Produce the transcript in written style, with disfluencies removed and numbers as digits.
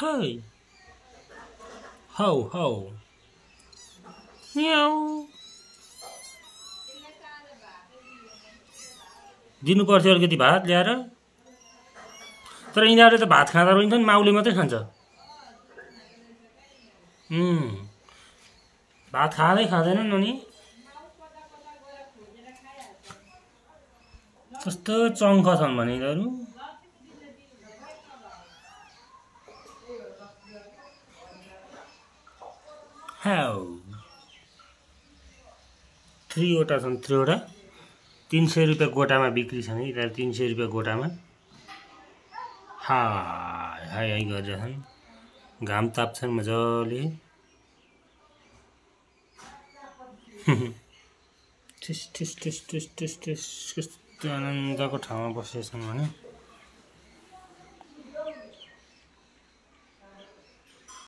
Hey. Ho ho. Meow. दिनु पर्थ्यो अलिकति भात ल्याएर तर यिनीहरूले त भात खाँदा रहन्छन् माउले मात्रै खान्छ भात खाँदैनन् अनि कस्तो चङ्ख छन् भने यिनीहरू हाउ 3 वटा छन् 3 वटा 300 रुपैयाँ गोटामा बिक्री छ नि 300 रुपैयाँ गोटामा हाय हाय हाय गरिरहेछन् घाम ताप्छन् मजाले ठिस ठिस ठिस ठिस ठिस ठिस कस्तो आनन्दको ठाउँमा बसेछन् भने